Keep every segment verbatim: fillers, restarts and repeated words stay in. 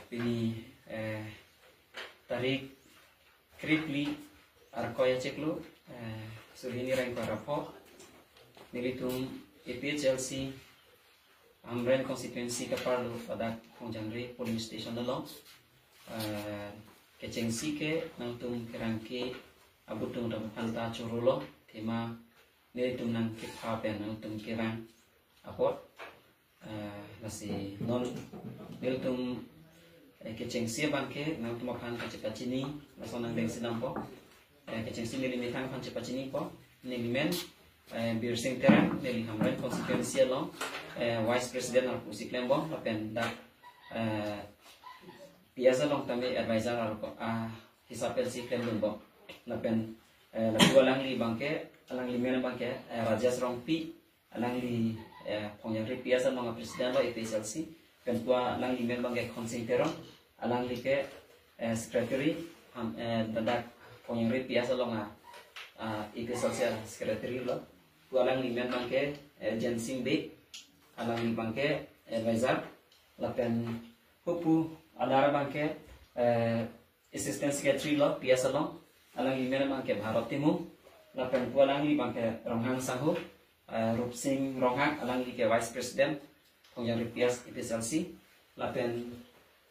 Pini eh, tarik krepli Arkoi achiklo eh, suhini rengpa rapho nelitum A P H L C Hamren constituency kaparlo pada Khongjangre polling station along eh, kechengsi ke nangtum kerangke abutung dam phanta chorolo thema nelitum nangkepha pen nangtum kevang apot eh, lasi non nelitum eh, kechengsi abang ke nangtum aphan kachepachini laso nangdengsi dampo eh, kechengsi neli methang aphan chepachinipo neli men eh, Birsing Terang neli Hamren constituency along eh, vice president arpu si klembom lapen dak eh, P S along tame advisor arpu ah, hisap pensi klemdunbom lapen eh, lapu alangli abang ke alangli men abang ke eh, Rajesh Rongpi alangli eh, Khongjangre P S along a president lo A P H L C pen pu alangli men abang ke Khonsing Terong alangli ke eh, secretary ham eh, dak Khongjangre P S along a ah, A P H L C a secretary lo pu alangli men abang ke eh, Jensing Bey alangli abang ke advisor lapen hupu adar abang ke eh, assistant secretary lo P S along alangli men abang ke Bharat Timung lapen pu alangli abang ke Ronghang Sangho eh, Rupsing Ronghang alangli ke vice president Khongjangre P S A P H L C lapen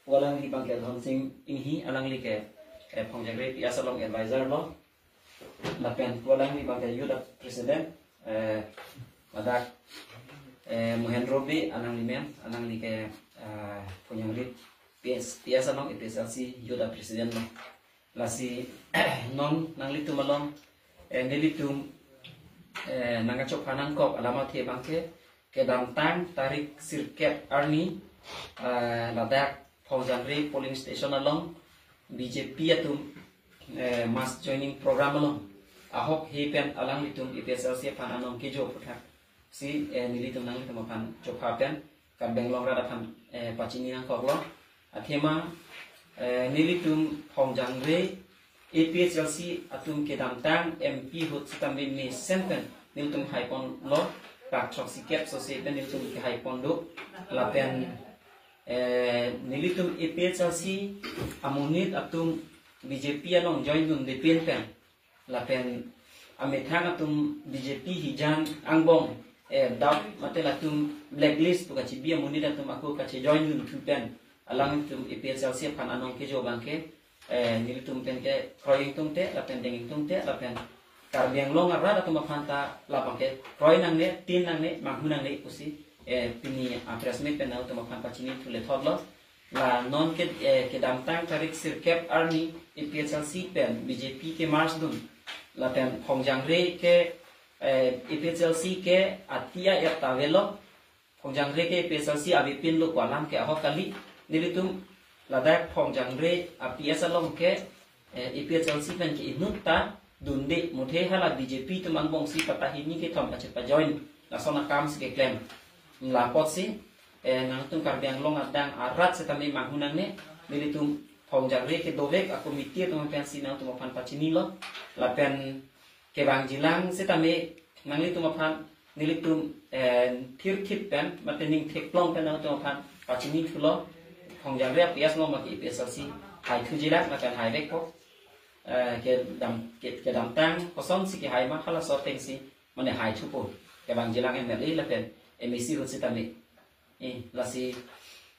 pu alangli abang ke Dhonsing Inghi alangli ke eh, Khongjangre P S along advisor lo lapen pu alangli abang ke youth president eh, ladak eh, Mohendro Bey alangli men alangli ke eh, Khongjangre P S P S along A P H L C youth president lo lasi non nanglitum along eh, nelitum eh, nangkachopha nangkok alam athe abang ke kedamtang tarik sirkep arni eh, ladak Khongjangre polling station along B J P atum eh, mass joining program along ahok he pen alanglitum A P H L C aphan anong kejo aphuthak si eh, nelitum nanglitum aphan chopha pen Karbi Anglong rat aphan eh, pachini nangkoklo athema eh, nelitum Khongjangre A P H L C atum kedamtang M P ahut sitame mesen pen nelitum haiponlo krak chok sikep so se pen nelitum kehaiponlo lapen eh, nelitum A P H L C amonit atum B J P along join dunde pen pen lapen amethang atum B J P hijan angbong eh, dap mate latum blacklist pu kachibi amonit atum ako kachejoin dunthu pen alangtum A P H L C aphan anong kejo abang ke eh, nelitum pen ke kroi ingtungte lapen deng ingtungte lapen Karbi Anglong arat atum aphan ta labang ke kroi nangne tin nangne manghu nangne pusi eh, pini a press meet pen nangtum aphan pachini thule thotlo la non ke eh, kedamtang tarik sirkep arni A P H L C pen B J P ke marsdun lapen Khongjangre ke eh, A P H L C ke atia et tavelo Khongjangre ke A P H L C avepinlo pu alam ke ahok kali nelitum ladak Khongjangre a P S along ke eh, A P H L C pen ke inut ta dunde muthe hala B J P atum angbong si patahini kethom kachepajoin lason akam si keklem la apotsi eh, nangtum Karbi Anglong adang arat sitame manghu nangne nelitum Khongjangre ke dovek a committee atum pen si nangtum aphan pachinilo lapen kevangjilang sitame nanglitum aphan nelitum eh, thirthip pen mate ning theklong pen nangtum aphan pachini thulo Khongjangre a P S along mate A P H L C haithujilang lapen haivekpo eh, kedam ke- kedamtang kosonsi kehai ma halaso atengsi mane haithupo kevangjilang M L A lapen M A C ahut sitame eh, lasi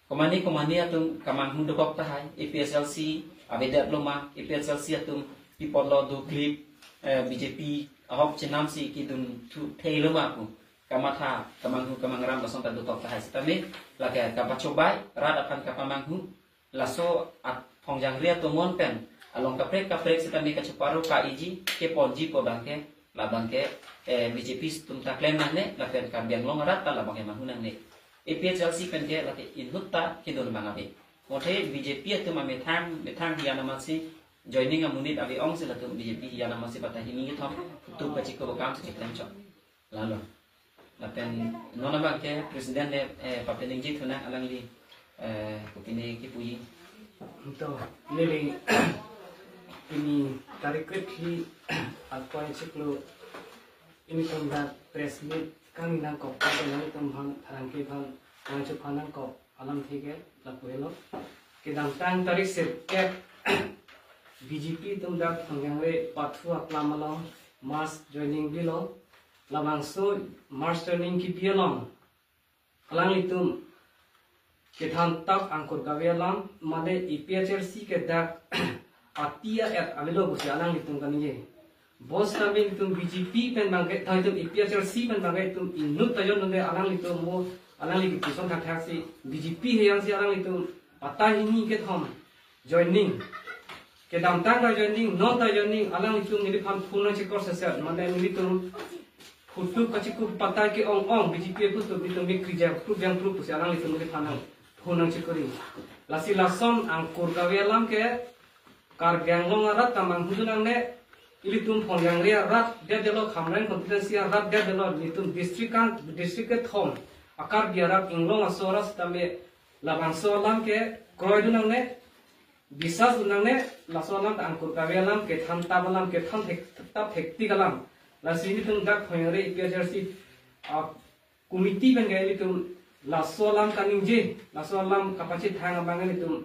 komane komane atum kemanghu dokok tahai A P H L C avedetlo ma A P H L C atum pipotlo doklip eh, B J P ahok chenamsi kedun thu theilo ma pu kamatha kemanghu kemangram lason ta dokok tahai sitame lake kapachobai rat aphan kepamanghu laso at Khongjangre atomon pen along kaprek kaprek sitame kacheparo ka-iji keponji pu abang ke labang ke eh, B J P atum ta klem nangne lapen Karbi Anglong arat ta labang ke manghu nangne. A P H L C pen ke lake inut ta kedun abang ave. Muthe B J P atum amethang methang hian amatsi joining amonit ave ongsi latum B J P hian amatsi patahini kethom tup kachiko akam si keklem chok. Lalo. Lapen non abang ke president le eh, papeningje thunang alangli eh, kopine kipuji. To, neli pini tarik krepli Arkoi achiklo nelitum dak press meet kang nangkok pen nelitum aphan tharang ke aphan nangchopha nangkok alam athe ke lapu helo. Kedamtang tarik sirkep B J P atum dak Phongjangre pathu aklam along mass joining bilo. Labangso mass joining kebi along alanglitum kethan tap angkur kave alam, mane A P H L C ke dak ati a-et avelo pusi alanglitum kaningje. Bonsitame itum B J P pen bangke, tha itum A P H L C pen bangke itum inut ta jon nonde, alanglitum mo, alangli kipu ason thakthak si B J P heyang si alanglitum patta hini kethom joining. Kedamtang ta joining, non ta joining, alanglitum neliphan phone nangchekor seset, mane nelitum photo kachekup patta ke-ong ong, B J P aphu atum itum ke kri jangprup jangprup pusi alanglitum neliphan nang phone nangchekori. Lasi lason angkur kave alam ke Karbi Anglong arat ta manghudun nangne, ilitum Phongjangre arat detdetlo, Hamren constituency arat detdetlo, ilitum district kan, district kethom a-Karbi arat inglong aso arat sitame labangso alam ke kroidun nangne, bisas dun nangne, laso alam ta angkur kave alam, kethan tap alam, kethan thek, tap thektik alam. Lasi ilitum dak Phongjangre A P H L C, ah, committee pen ke ilitum laso alam kaningje, laso alam kapachethang abang ilitum,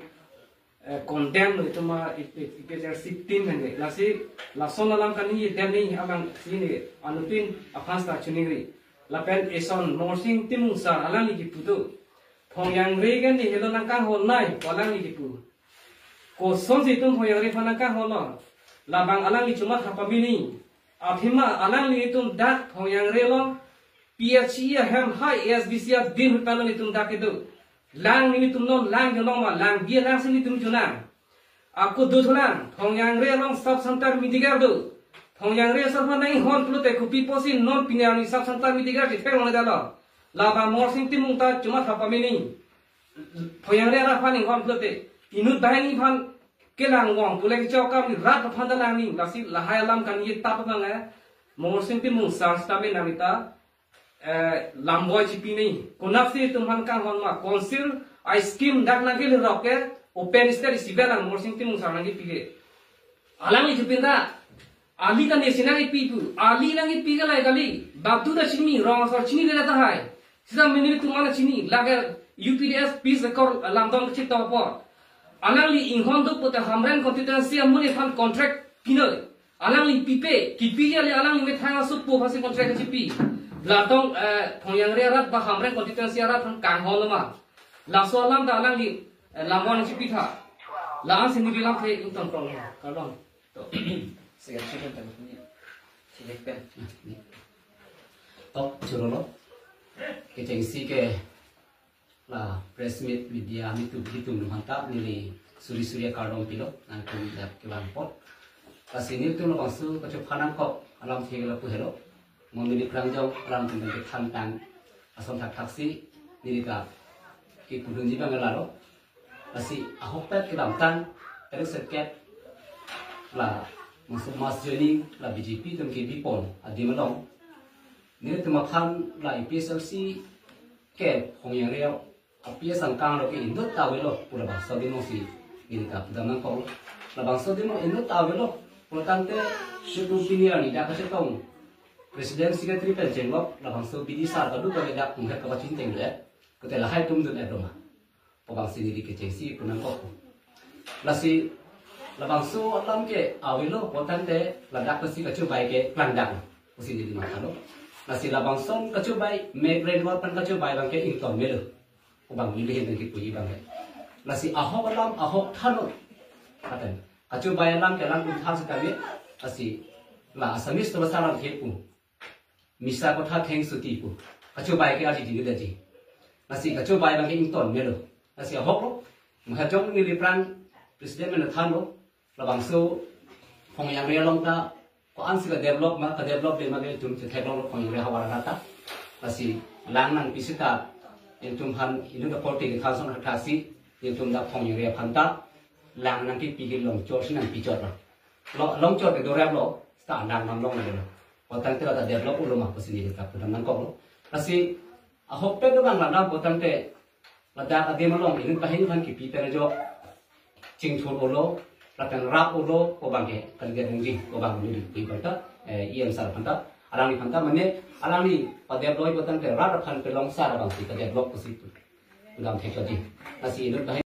eh, condemn lo itum a, A P H L C team pen ke. Lasi lason alam kaningje dem ni abang si ne anuttin aphan ta choningri. Lapen eson Morsing Timung sir alangli kipu do, Phongjangre ke ne helo nangkangholnei pu alangli kipu. Kosonsi itum Phongjangre aphan nangkangholo? Labang alangli chomatha pamini. Athema alanglitum dak Phongjangre along P H E ahem hai A S D C adim hui panon itum dak kedo. Lang nelitum non lang jonong ma, lang bi lang si nelitum jonang. Ako dothulang, Phongjangre along sub center medical do. Phongjangre asar aphan nanghon pulote kopi pusi non pini arni sub center medical si theklong detlo. Labang Morsing Timung ta chomatha pamini. Phongjangre arat aphan inghon pulote inut banghini aphan kelang wong pule kechokam ni rat aphan ta lang ni, lasi lahai alam kaningje tap abang eh, Morsing Timung sir sitame nanglita, eh, lamboi chipi ni. Konatsi itum aphan kanghon ma, council a-scheme dak nangkelerok ke open stage isivet lang Morsing Timung sir nangkepi ke. Alangli chupin ta, ali ta nesi nangkepi pu, ali nangkepi ke lahai kali, badu ta chini, rong asor chinine tahai. Sita mini tumana chini, lake U P D S peace accord lamdong kachito apor. Alangli inghon do pute Hamren constituency amonit aphan contract pinoi. Alangli pipe, kipi ali alangli methang aso po aphansi contract kachipi. Lamdong, eh, Phongjangre arat ba Hamren constituency arat aphan kanghon ma. Laso alam ta alangli, eh, lamon chipi tha. La-an si neli lamthe ingtong krong ma. Kardom. To, secretary pen tangkuni. Silek pen. To, chorolo. Kechengsi ke la press meet media mitu bitum hanta neli suri suri akardom pilo, nangtum dak kelang apot. Lasi nelitum labangso kachophan nangkok alamthe lapu helo. Mo neli prangjong alangtum pen kethan tang ason thakthak si neli ta kipudunji abang lalo. Lasi ahokpet kedamtang tarik sirkep labangso mass joining la B J P atum kebipon adim along, nelitum aphan la A P H L C ke Phongjangre a-P S angkang lo ke inut ta avelo pu labangso adim alongsi neli ta pudam nangkok. Labangso adim along inut ta avelo pulotangte, situ pini arni dak kachetong president secretary pen chenglok labangso B D sir kadu kave dak munghet kapachingtheng le, kote lahai atum dun-et lo ma pu abangsi neli kechengsi pu nangkok. Lasi labangso alam ke avelo pulotangte ladak lasi kachobai ke klangdak pusi neli mathalo. Lasi labangson kachobai, me graduate pen kachobai abang ke ington melo pu abang neli hin nangkipuji abang ke. Lasi ahok alam ahok thanlo. Lapen kachobai alam ke alam ingthan sitame, lasi la Assamese to basa alam ke pu, misa kotha thengsuti pu, kachobai ke arji dingdetji. Lasi kachobai abang ke ington melo. Lasi ahoklo. Mahajong neli pran president pen thanlo. Labangso Phongjangre along ta ko-ansi kadevelop ma, kadevelop de ma ke itum chetheklonglo Phongjangre ahavar arat ta. Lasi lang nangpi seta itum aphan inut apor te kethan ason thakthak si itum dak Phongjangre aphan ta lang nangkipi ke longchot si nangpi chotlo. Lo, longchot ke doraplo, seta lang nanglong lo. Pulotangte la ta develop-lo ma pusi neli ta pudam nangkoklo. Lasi ahokpet abang la dam pulotangte ladak adim along inut banghini aphan kipi pen ajok chingthur-olo, lapen rap-olo pu abang ke kalidet nangji pu abang neli pu abang ta, eh, E M sir aphan ta, alangliphan ta, mane alangli padevelop pulotangte rat aphan pelong sar abangsi kadevelop pusi pudam thekji. Lasi inut banghini